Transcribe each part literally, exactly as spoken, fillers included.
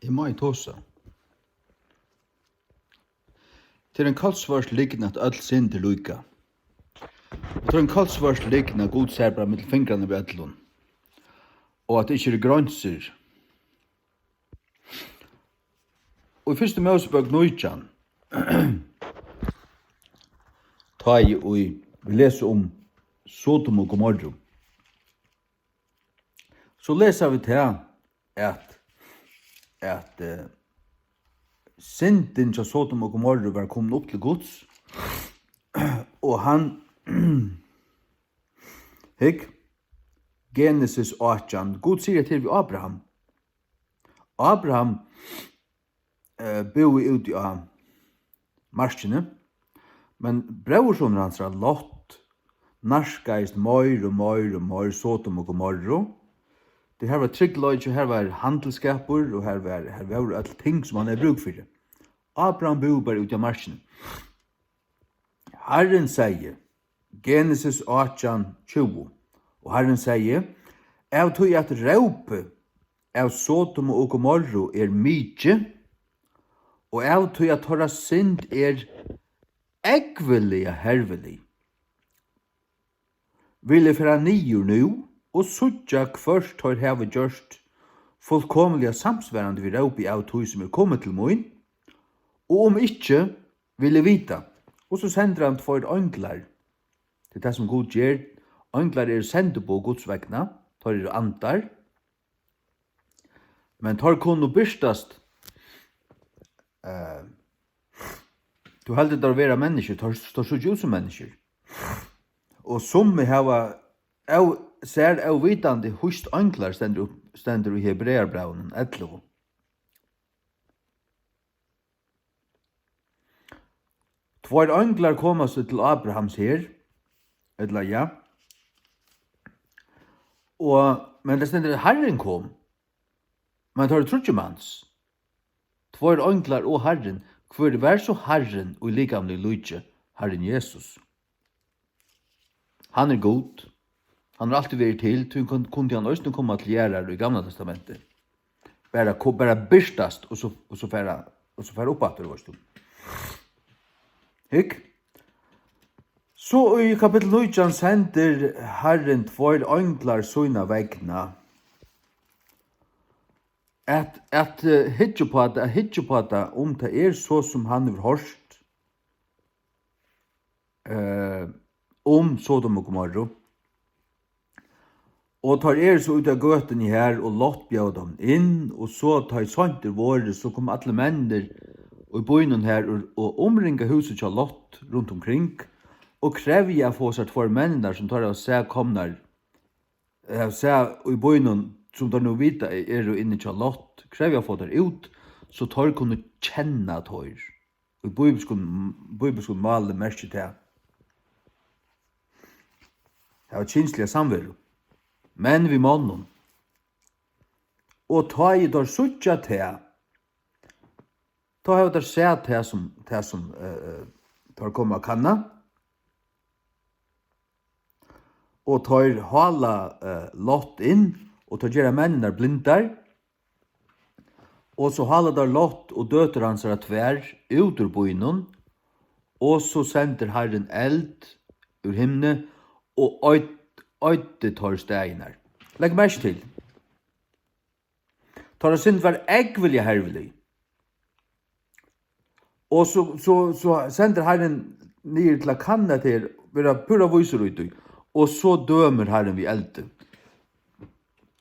Eg má eg tosa? Tað er ein kolsvørt lygn, at øll synd er líka. Og tað er ein kolsvørt lygn, at Gud sær bara millum fingrarnar við øllum. Og at tað ikki eru greinsur. Og í fyrstu Mósebók nítjan, tá ið í, vit lesa um Sodom og Gomorru, so lesa vit tað, at, at, eh, syndin hjá Sodom og Gomorru var komin upp til Guds, og hann, hygg, Genesis átjan, Gud sigur hetta her við Abraham. Abraham, eh, búði úti á markini, men bróðursonur hansara, Lot, nærkaðist meir og meir og meir Sodom og Gomorru. Tí har var tryggleiki, har var handilsskapur, og har var, har vóru øll ting, sum hann hevði brúk fyri. Abraham búði bara úti á markini. Harrin segði, Genesis átjan tjúgu, og Harrin segði, av tí at rópið av Sodom og Gomorru er mikið, og av tí at teirra synd er ógvuliga hervilig, vil eg fara niður nú og síggja, hvørt teir hava gjørt fullkomiliga samsvarandi við rópið av tí, sum er komið til mín, og um ikki, vil eg vita. Og so sendir hann tveir einglar. Tað er tað, sum Gud ger. Einglar eru sendiboð Guds vegna. Teir eru andar. Men teir kunnu birtast, eh, tú heldur teir vera menniskjur, teir, teir síggja út sum menniskjur. Og summi hava av, sær óvitandi hýst einglar, stendur upp, stendur í Hebreabrævinum ellivu. Tveir einglar koma so til Abrahams her, ella ja. Og, men tað stendur, at Harrin kom. Men tað eru tríggir mans. Tveir einglar og Harrin. Hvør var so Harrin í likamligum líki? Harrin Jesus. Hann er Gud. Hann hevur altíð verið til, tí kun-, kundi hann eisini koma til jarðar í Gamla Testamenti. Bara ko-, bara birtast og so, og so fara, og so fara upp aftur, veitst tú. Hygg. So í kapittul nítjan sendir Harrin tveir einglar sína vegna at, at, eh, hyggja upp á tað, at hyggja upp á tað, um tað er so, sum hann hevur hoyrt, eh, um Sodom og Gomorru. Og teir eru so úti á gøtuni har, og Lot bjóðar teimum inn, og so, tá ið seint er vorðið, so koma allir menninir í býnum har og, og umringa húsið hjá Lot runt umkring, og krevja at fáa sær tveir menninar, sum teir hava sæð komnar, hava sæð í býnum, sum teir nú vita eru inni hjá Lot, krevja at fáa teir út, so teir kunnu kenna teir. Í bíbilskum, bíbilskum máli merkir tað hava kynsliga samveru, menn við monnum. Og tá ið teir síggja tað, tá hava teir sæð tað, sum, tað, sum, eh, eh, teir koma at kanna. Og teir hála, eh, Lot inn, og teir gera menninar blindar. Og so hála teir Lot og døtur hansara tvær út úr býnum, og so sendir Harrin eld úr himni og oyd-, oyddi teir staðirnar. Legg merki til. Teirra synd var ógvuliga hervilig. Og so, so, so sendir Harrin niður til at kanna tað her, vera púra vísur í tí. Og so dømir Harrin við eldi.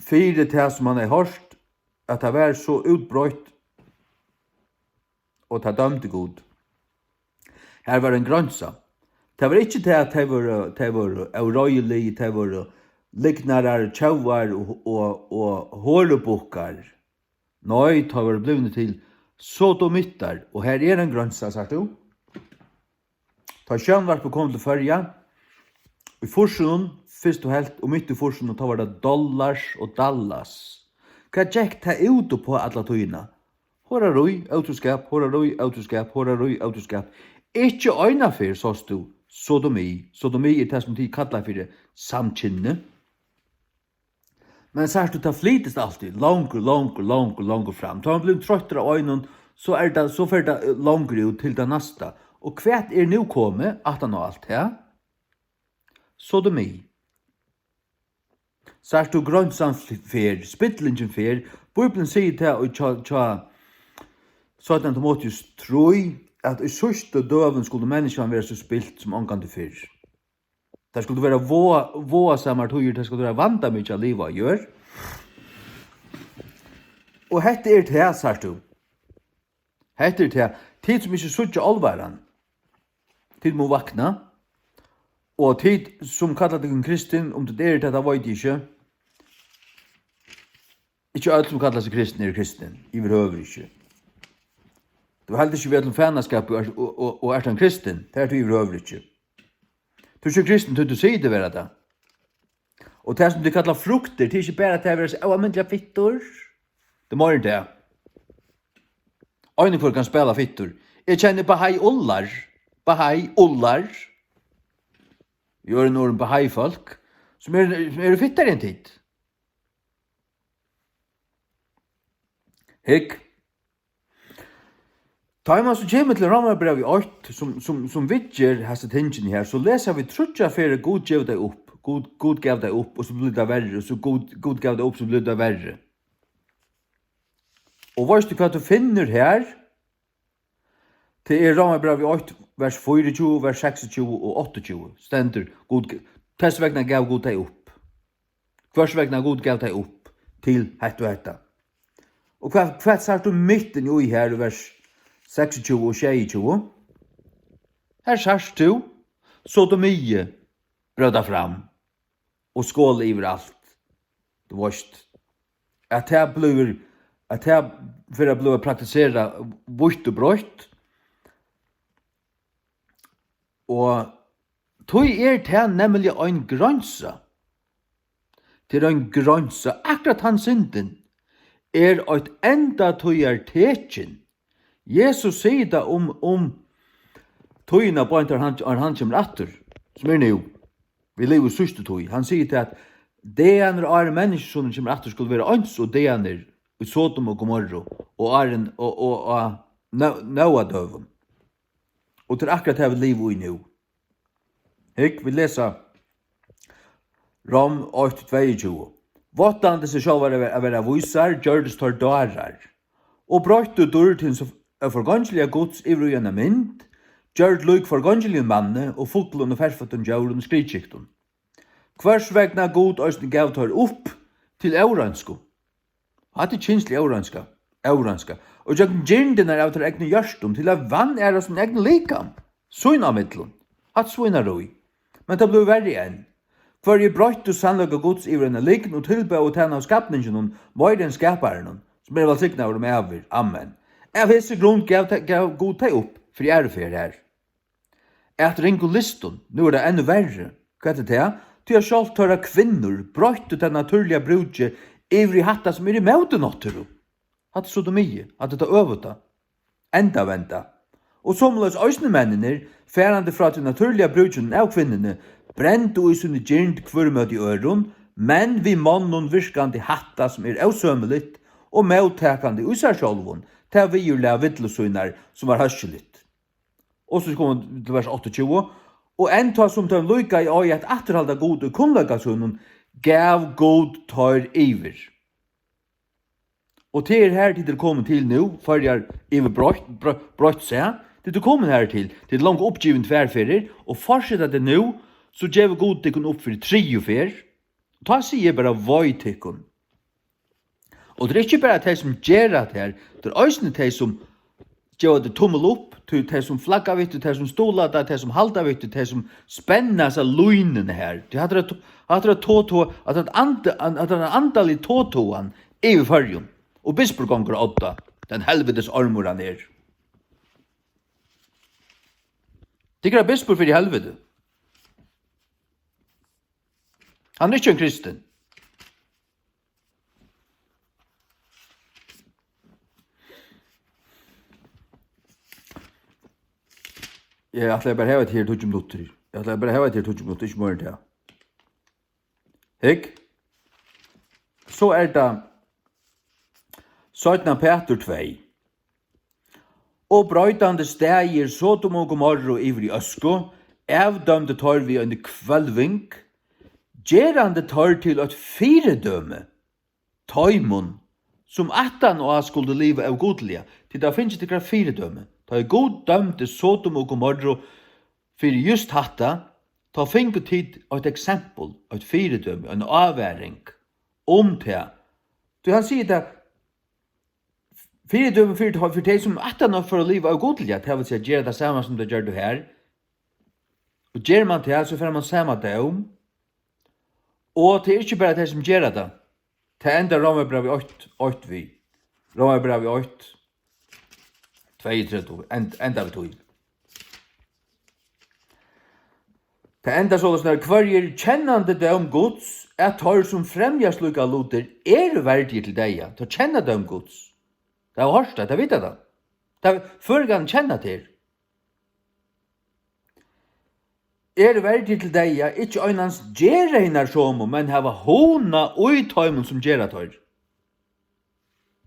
Fyri tað, sum hann hevði hoyrt, at tað var so útbreitt, og tað dømdi Gud. Har var ein greinsa. Tað var ikki tað, at tey vóru, tey vóru óreiðilig, tey vóru lygnarar, tjóvar og, og, og horubukkar. Nei, teir vóru blivnir til sodomittar, og har er ein greinsa, sært tú. Tá sjónvarpið kom til Føroya, í fýrsunum, fyrstu helvt og mitt í fýrsunum, tá var tað dollars og dallas. Hvat gekk tað út uppá alla tíðina? Horarí, ótrúskap, horarí, ótrúskap, horarí, ótrúskap. Ikki einaferð sást tú sodomi. Sodomi er tað, sum tit kalla fyri samkynni. Men sært tú, tað flytist altíð longur, longur, longur, longur fram. Tá hann blivur troyttur av einum, so er tað, so fer tað, eh, longur út til tað næsta. Og hvat er nú komið, aftan á alt tað? Sodomi. Sært tú, greinsan f-, fer, spillingin fer. Bíblian sigur tað í hjá, hjá seinna Timoteus trý, at í síðstu døgum skuldi menniskjan vera so spilt sum ongantíð fyrr. Tað skuldi vera váða-, váðasamar tíðir, tað skuldi vera vandamikið at liva á jørð. Og hetta er tað, sært tú. Hetta er tað. Tit sum ikki síggja álvaran, tit mugu vakna. Og tit sum kalla tykkum kristin, um tit eru tað, tað veit eg ikki. Ikki øll sum kalla seg kristin eru kristin, yvirhøvur ikki. Tú heldur ikki við øllum fanaskapi og ert, og, og, og ert ein kristin, tað ert tú yvirhøvur ikki. Tú ert ikki kristin, tí tú sigur teg vera tað. Og tað sum tit kalla fruktir, tað er ikki bara tað at vera so óalmindiliga fittur. Tað er meira enn tað. Ein og hvør kann spæla fittur. Eg kenni Bahá'í Ullar. Bahá'í Ullar. Í øðrum orðum Bahá'í fólk, sum eru, sum eru fittari enn tit. Hygg. Tá ið mann so kemur til Rómarbrævið eitt, sum, sum, sum viðger hasi tingini her, so lesa vit tríggjar ferðir, Gud gevur tey upp, Gud, Gud gav tey upp, og so blívur tað verri, og so Gud, Gud gav tey upp, so blívur tað verri. Og veitst tú, hvat tú finnur her? Tað er Rómarbrævið eitt, vers fýraogtjúgu, vers seksogtjúgu og áttaogtjúgu. Stendur, Gud, tess vegna gav Gud tey upp. Hvørs vegna Gud gav tey upp til hetta og hetta. Og hvat, hvat sært tú mitt inni í her í vers seksogtjúgu og sjeyogtjúgu? Her sært tú sodomi bróta fram og skola yvir alt. Tú veitst, at tað blívur, at tað fer at blíva praktiserað vítt og breitt. Og tí er tað nemliga ein greinsa. Tað er ein greinsa. Akkurát tann syndin er eitt endatíðartekin. Jesus sigur tað um, um tíðina beint, áðrenn hann, áðrenn hann kemur aftur, sum er nú. Vit liva í síðstu tíð. Hann sigur tað, at dagarnir áðrenn Menniskjusonurin kemur aftur, skulu vera eins og dagarnir í Sodom og Gomorru og áðrenn, og, og á Nó-, Nóa døgum. Og tað er akkurát tað, vit liva í nú. Hygg, vit lesa Rom eitt tveyogtjúgu. Váttandi seg sjálvar at vera, at vera vísar, gjørdust teir dárar, og broyttu dýrd hins forgongiliga Guds yvir í eina mynd, gjørd lík forgongiligum manni og fuglum og ferføttum djórum og skriðkyktum. Hvørs vegna Gud eisini gav teir upp til óreinsku. Hatta er kynslig óreinsla, óreinsla. Og gjøgnum girndirnar av teirra egnu hjørtum til at vanæra sín egnu likam, sín á millum. Hatta er svínarí. Men tað blívur verri enn. Hvørji broyttu sannleika Guds yvir eina lygn og tilbóðu tað nú skapninginum meira enn skaparanum, sum er vælsignaður um ævir. Amen. Av hesi grund gav, gav Gud tey upp fyri aðru ferð her. At ringum lystum, nú er tað enn verri. Hvat er tað? Tí at sjálvt teirra kvinnur broyttu tað natúrliga brúkið yvir í hatta, sum er ímóti náttúru. Hatta er sodomi, hatta er tað øvuta. Endavenda. Og somuleiðis eisini menninir, farandi frá tí natúrliga brúkinum av kvinnuni, brendu í síni girnd hvør móti øðrum, men við monnum virkandi hatta, sum er ósømiligt, og móttakandi í sær sjálvum tað viðurlag villu sínar, sum var hóskiligt. Og so koma vit til vers áttaogtjúgu. Og enntá sum teim líkaði á at afturhalda Gud í kunnleika sínum, gav Gud teir yvir. Og tað er her, tit eru komin til nú, Føroyar yvir broytt, bro-, broytt seg. Tit eru komin her til, tit eru longu uppgivin tvær ferðir, og fortseta tit nú, so gevur Gud tykkum upp fyri triðju ferð. Tá sigi eg bara, vei tykkum. Og tað er ikki bara tey, sum gera tað her, tað er eisini tey, sum geva tað tummil upp, tí tey, sum flagga við tí, tey, sum stuðla tað, tey, sum halda við tí, tey, sum spenna hasa línuna her. Tí hatta er eitt, hatta er eitt to-, to-, hatta er eitt anda-, an-, hatta er ein andalig totogan yvir Føroyum. Og bispur gongur á odda, tann helvitis ormur hann er. Tykkara bispur fer í helviti. Hann er ikki ein kristin. Eg ætlaði bara at hava hetta her tíggju minuttir. Eg ætlaði bara at hava hetta her tíggju minuttir, ikki meira enn tað. Hygg. So er tað seinna Pætur tvey. Og broytandi staðir Sodom og Gomorru yvir í øsku, avdømdu teir við eini hvølving, gerandi teir til eitt fyridømi teimum, sum aftaná skuldu liva ógudliga. Tit hava fingið tykkara fyridømi. Tá ið Gud dømdi Sodom og Gomorru fyri júst hatta, tá fingu tit eitt eksempel, eitt fyridømi, eina ávaring um tað. Tí hann sigur tað, fyridømi fyri, fyri tey, sum aftaná fóru at liva ógudliga, tað vil siga, gera tað sama sum tey gjørdu har. Og ger mann tað, so fær mann sama dóm. Og tað er ikki bara tey, sum gera tað. Tað endar Rómarbrævið eitt, eitt við. Rómarbrævið eitt, tveyogtretivu, end-, enda við tí. Tað endar soleiðis, nær hvørjir kennandi dóm Guds, at teir, sum fremja slíkar lutir, eru verdigir til deyða. Teir kenna dóm Guds. Tey hava hoyrt tað, tey vita tað. Tað, føroyingarnir kenna tað her. Eru verdigir til deyða, ikki einans gera hinar somu, men hava hugna í teimum, sum gera teir.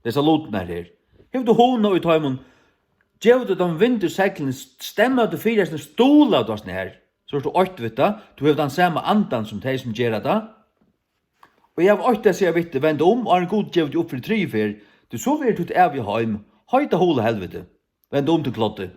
Hesar lutirnar her. Hevur tú hugna í teimum? Gevur tú teimum vind í seglini, stemmar tú fyri, sum stuðlar tú, sum her. So ert tú eitt við tað, tú hevur tann sama andan sum tey, sum gera tað. Og eg havi eitt at siga við teg, vend um, áðrenn Gud gevur teg upp fyri triðju ferð, tí so verður títt æviga heim, heita hol og helviti. Vend um, tú kloddi.